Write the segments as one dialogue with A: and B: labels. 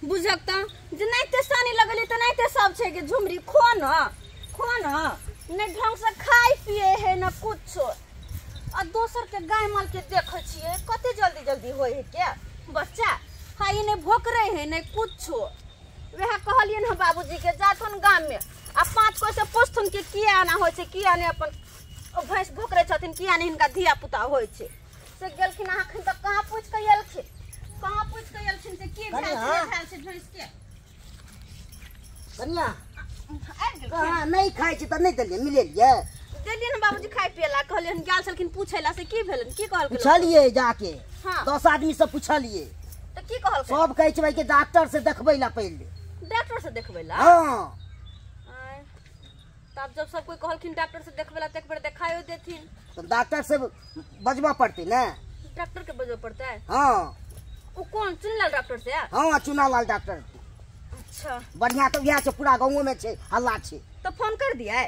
A: बुझक त जेनाहिते सानी लगली तेनाहिते सब छै के झुमरी खो न खो न, नहि ढंग से खाय पिए है न कुछो। आ दोसर के गाय माल के देखै छियै कते जल्दी जल्दी होय है के बच्चा, हाँ ई नहि भोकरे है नहि कुछो। वएह कहलियनि हँ बाबूजी के जाथुन गाम में आ 5 कोइ से पूछथुन कि किया एना होइ छै, किया नहि अपन भैंस भोकरे छथिन, किया नहि हिनका धिया पुता होइ छै। से गेलखिन अहाँ एखन तक कहाँ पूछि कऽ एलखिन, कहाँ पूछि कऽ एलखिन से की भेल छै, भेल छै भैंस के।
B: कनिया
A: आबि गेलखिन?
B: कहाँ नहि खाइ छै तऽ नहि देलियै, मिलेलियै
A: देलियै ने बाबूजी खाय पियै ला। कहलियै गेल छलखिन पूछै ला से की भेलनि, की कहलखिन?
B: पुछलियै जाके।
A: हाँ।
B: 10 आदमी से पुछलियै
A: तऽ की कहलकै?
B: सब कहै छै भाई के डॉक्टर से देखबै ला पहिले।
A: डॉक्टर से देखबै ला?
B: हाँ।
A: तब जब सब कोई कहलखिन डॉक्टर से देखबै ला तऽ एक बेर देखाइयो देथिन।
B: तऽ डॉक्टर से बजबऽ पड़तै ने?
A: डॉक्टर के बजबऽ पड़तै?
B: हाँ।
A: ओ कोन चुनलाल डॉक्टर से?
B: हाँ चुनालाल डॉक्टर।
A: अच्छा
B: बढ़िया तऽ वएह छै, पूरा गाँवो में छै हल्ला छै।
A: तऽ फोन कर दियै?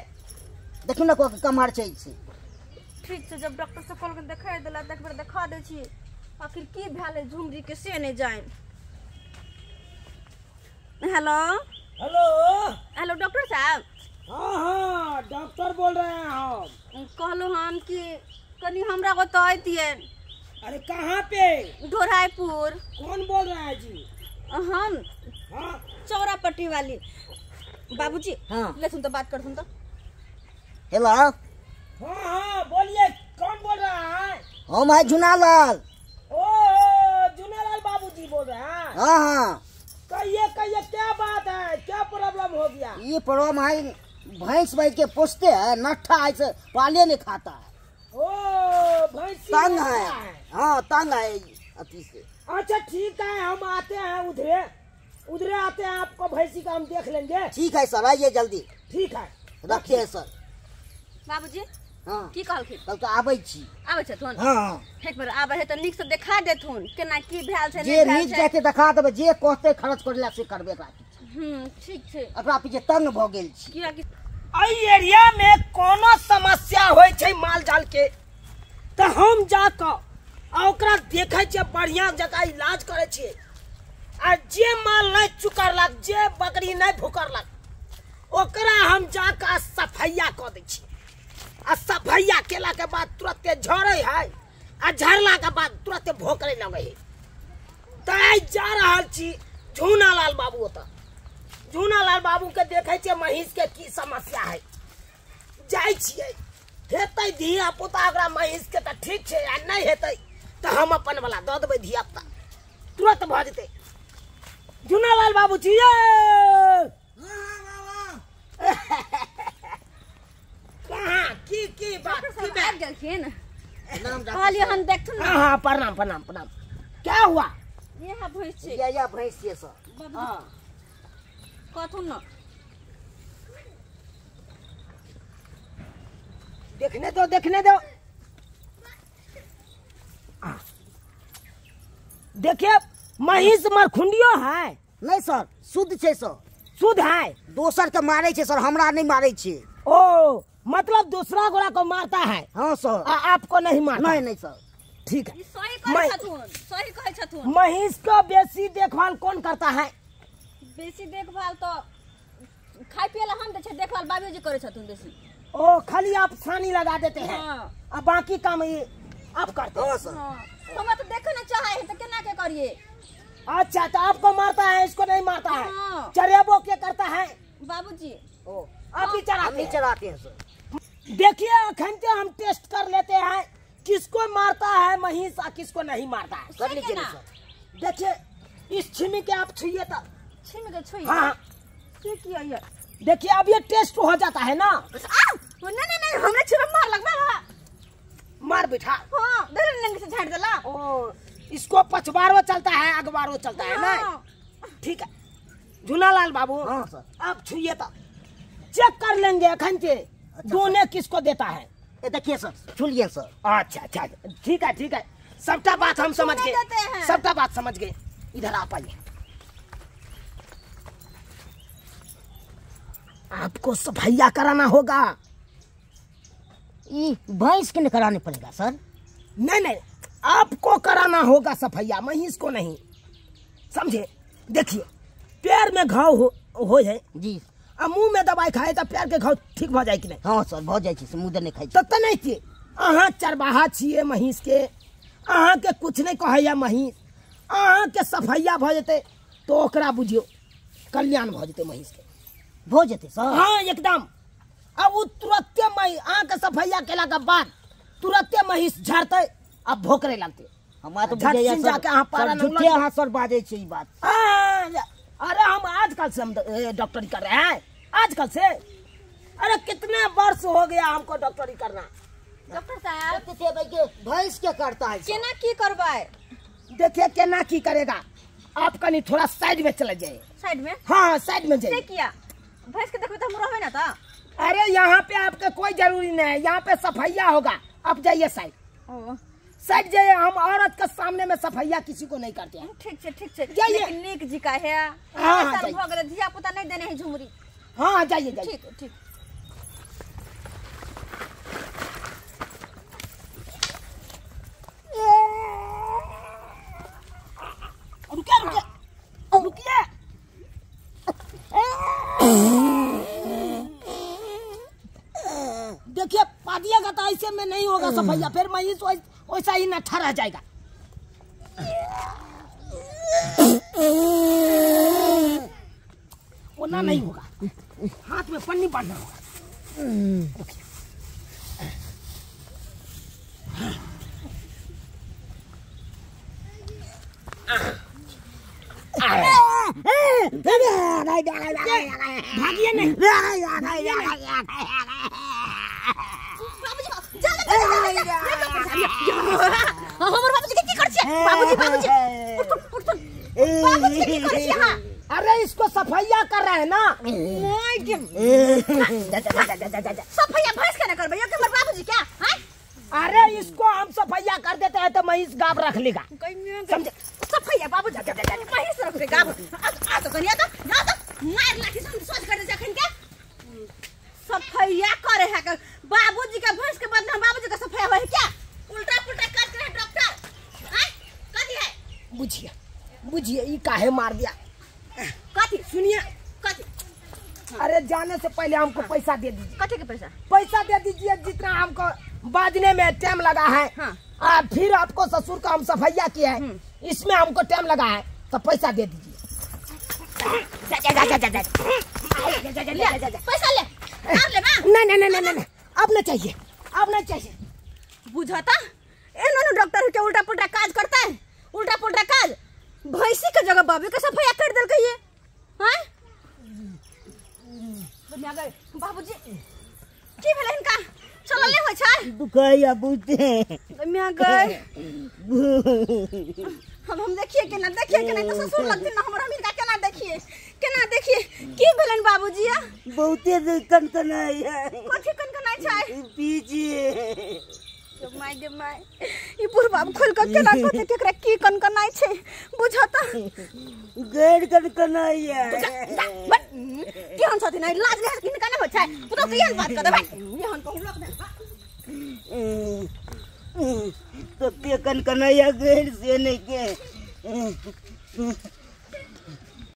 B: देखियौ ने कोइ कमहर छै।
A: ठीक छै, जब डॉक्टर से कहलखिन देखाइ देला तऽ एक बेर देखा दै छी आखिर की भेलै झुमरी के से नहि जानि। हेलो
C: हेलो
A: हेलो डॉक्टर साहब।
C: हाँ हाँ डॉक्टर बोल रहे हैं हम।
A: कहलहुँ हम कि कनी हमरा ओतऽ अइतियै।
C: अरे कहाँ पे?
A: ढोरायपुर।
C: कौन बोल रहा है जी?
A: हम।
C: हाँ
A: चौरापट्टी वाली। बाबूजी
B: हाँ
A: लेथुन तो बात करथुन तो।
B: हेलो।
C: हाँ हाँ बोलिए, कौन बोल रहा है?
B: हम है झुनालाल।
C: ओ झुनालाल बाबूजी बोल रहे हैं?
B: हाँ हाँ।
C: कहिए कहिए क्या बात है, क्या प्रॉब्लम हो गया?
B: ये प्रॉब्लम है भैंस भाई के पोसते हैं नट्ठा ऐसे पाले नहीं खाता है।
C: ओ भैंस
B: तंग है। हाँ तंग है अति से।
C: अच्छा ठीक है, हम आते हैं उधरे उधरे आते हैं, आपको भैंसी का हम देख लेंगे।
B: ठीक है सर, आइए जल्दी।
C: ठीक है
B: रखिए सर।
A: बाबूजी
B: हाँ
A: की कहलखिन?
B: कल तो आबै छी।
A: आबै छथुन?
B: हाँ।
A: एक बेर आबै है तऽ नीक से देखा देथुन केना की भेल छै,
B: जे नीक जाके देखा देबै, जे कहतै खर्च करै ला से करबै एकरा पीछे।
A: ठीक छै।
B: एकरा पीछे तंग भऽ गेल छी।
A: कियाकि
C: एहि एरिया में कोनो समस्या होइ छै माल जाल के तऽ हम जाकऽ आ ओकरा देखै छियै, बढ़िया जकाँ इलाज करै छियै। आ जे माल नहि चुकरलक, जे बकरी नहि भुकरलक, ओकरा हम जाकऽ सफैया कऽ दै छियै। आ सफैया केला के बाद तुरते झड़ै है आ झड़ला के बाद तुरते भोकरे लगै है। तऽ आइ जा रहल छी झुनालाल बाबू ओतऽ। झुनालाल बाबू के देखै छियै महींस के की समस्या है। जाइ छियै, हेतै धिया पुता ओकरा महींस के तऽ ठीक छै, आ नहि हेतै तऽ हम अपन वाला दऽ देबै धिया पुता, तुरंत भऽ जेतै। झुनालाल बाबू जी कहाँ की की बात की
A: आबि गेलखिन? कहलियै हम देखथुन।
C: हाँ हाँ प्रणाम प्रणाम प्रणाम। क्या हुआ?
A: इएह भैंस छै।
B: इएह भैंस छियै सर।
C: हाँ
A: कहथुन न।
C: देखने दो देखने दो। देखिए महींस मरखुंडियो है?
B: नहीं सर शुद्ध छै सर।
C: शुद्ध है?
B: दोसर के मारे छै सर, हमरा नहीं मारे छै।
C: ओ मतलब दूसरा गोरा को मारता है?
B: हाँ सर।
C: आपको नहीं मारता?
B: नहीं नहीं सर।
C: ठीक है।
A: सही कहै छथुन, सही कहै छथुन।
C: महींस को बेसी देखभाल कौन करता है?
A: बेसी देखभाल तो खाय पिए ला हम दै छियै, देखभाल बाबूजी करै छथुन बेसी।
C: ओ खाली आप सानी लगा देते हैं।
A: हाँ।
C: अब बाकी काम ये आप करते हैं?
B: हाँ सर।
A: हाँ। हमरा तो देखे ना चाहे है तो केना के करिए।
C: अच्छा तो आपको मारता है, इसको नहीं मारता है।
A: हाँ।
C: चरेबो के करता है
A: बाबूजी?
C: ओ आप ही चराते हैं?
B: चराते हैं सर।
C: देखिए अखन के हम टेस्ट कर लेते हैं किसको मारता है महींस और किसको नहीं मारता है।
B: कर लीजिए सर।
C: देखिए इस छिमी के आप छुइए तो
A: छिमी के छुइए।
C: हाँ
A: की किया?
C: देखिए अब ये टेस्ट हो जाता है ना।
A: नहीं नहीं नहीं हमने छिमी मार लगवा
C: मार बिठा।
A: हाँ नंगे से झाड़ देला।
C: ओ इसको पछवारो चलता है अगवारो चलता है ना। ठीक है झुनालाल बाबू।
B: हाँ सर।
C: आप छुइए तो चेक कर लेंगे अखन के दोनों किसको देता है।
B: देखिए सर छुलिए सर।
C: अच्छा अच्छा ठीक है ठीक है, सबटा बात हम समझ गए, सबटा बात समझ गए। इधर आप आइए, आपको सफाइया कराना होगा।
B: भैंस के नहीं कराने पड़ेगा सर?
C: नहीं नहीं आपको कराना होगा सफैया, महींस को नहीं, समझे। देखिए पैर में घाव हो है
B: जी
C: आ मुंह में दवाई खाए त पैर के घाव ठीक भ जाय कि नहीं?
B: हां सर भ जाय छै, से मुंह दे नहीं खाइ
C: त त नहीं छियै। अहाँ चरवाहा छियै महींस के, अहाँ के कुछ नहीं कहैया महींस, अहाँ के सफैया भ जेतै तो ओकरा बुझियो कल्याण भ जेतै महींस के।
B: भ जेतै सर?
C: हाँ एकदम। अब उ तुरंते अहाँ के सफैया केला के बाद तुरंते महींस झड़तै आ भोकरे लगतै।
B: हमरा तो बुझैया सर
C: जाके अहाँ पारा
B: झूठे अहाँ सर बाजै छै ई बात।
C: अरे हम आजकल से हम डॉक्टरी कर रहे हैं, आजकल से। अरे कितने वर्ष हो गया हमको डॉक्टरी करना।
A: डॉक्टर साहब
B: भैंस के करता है
A: केना की करवाए?
C: देखिए केना की करेगा, आप कहीं थोड़ा साइड में चले जाइए।
A: साइड में?
C: हाँ साइड में जाइए।
A: किया भैंस के देखो तो हम रहे ना था।
C: अरे यहाँ पे आपका कोई जरूरी नहीं है, यहाँ पे सफाइया होगा, आप जाइए साइड साइड जाइए। हम औरत के सामने में सफाइया किसी को नहीं करते हैं।
A: ठीक है ठीक है
C: जाइए।
A: नीक जी का है।
C: हाँ
A: धिया पुता नहीं देने है झुमरी।
C: हाँ जाइए जाइए।
A: ठीक ठीक।
C: रुकिए रुकिए रुकिए। देखिए पादिएगा तो ऐसे में नहीं होगा सफाइया, फिर महींस वैसा ही नट्ठा रह जाएगा। वो ना नहीं होगा, हाथ में पन्नी बांधना होगा। भागिए नहीं। अरे इसको सफाइया कर रहे हैं ना।
A: सफाइया भैंस के ना करबै हमर बाबूजी क्या?
C: अरे इसको हम सफाइया कर देते हैं तो महींस गाब रख लेगा, समझे?
A: सफाइया बाबूजी महींस रख ले गाब। आ तो कनिया तो ना तो मार लाठी से सोच कर दे जखन के सफाइया करे है बाबूजी के भैंस के बदला बाबूजी का सफाइया होय क्या? उल्टा पुल्टा काज करे डॉक्टर। हां कथी है?
C: बुझिए बुझिए ई काहे मार दिया?
A: कथी
C: सुनिए
A: कथी?
C: अरे जाने से पहले हमको पैसा दे दीजिए।
A: कथी के पैसा?
C: पैसा दे दीजिए जितना हमको बाजने में टाइम लगा है।
A: हाँ।
C: आ फिर आपको ससुर का हम सफाइया किया है, इसमें हमको टाइम लगा है, तो पैसा दे दीजिए।
A: पैसा ले ले
C: नहीं नहीं नहीं नहीं अब नहीं चाहिए, अब नहीं चाहिए।
A: बुझाता एनो डॉक्टर के उल्टा पुल्टा काज करता है, उल्टा पुल्टा काज। भैंसी के जगह बाबू के सफाइया कर देल कहिए। हां बाबूजी की भेलै हिनका? चलले होइ छै
B: दुखाइया बुझते
A: म्या गए। हम देखिए केना, देखिए केना तो ससुर लगथिन ना हमर, हम हिनका केना देखिए केना देखिए। की भेलन बाबूजी?
B: बहुते कनकनाइ है।
A: कथी कनकनाइ छै?
B: पीजिए
A: my गे my, ई बुढ़बा खोल के केना कहते केकरा की कनकनाइ छै बुझता?
B: गैर कनकनाइ है।
A: केहन छथिन लाज लिहाज हिनका नहि होइ छै? पुतहु केहन बात कर भाइ, एहन कहू लोक ने।
B: तो के कनकनाइया गैर से नहीं के।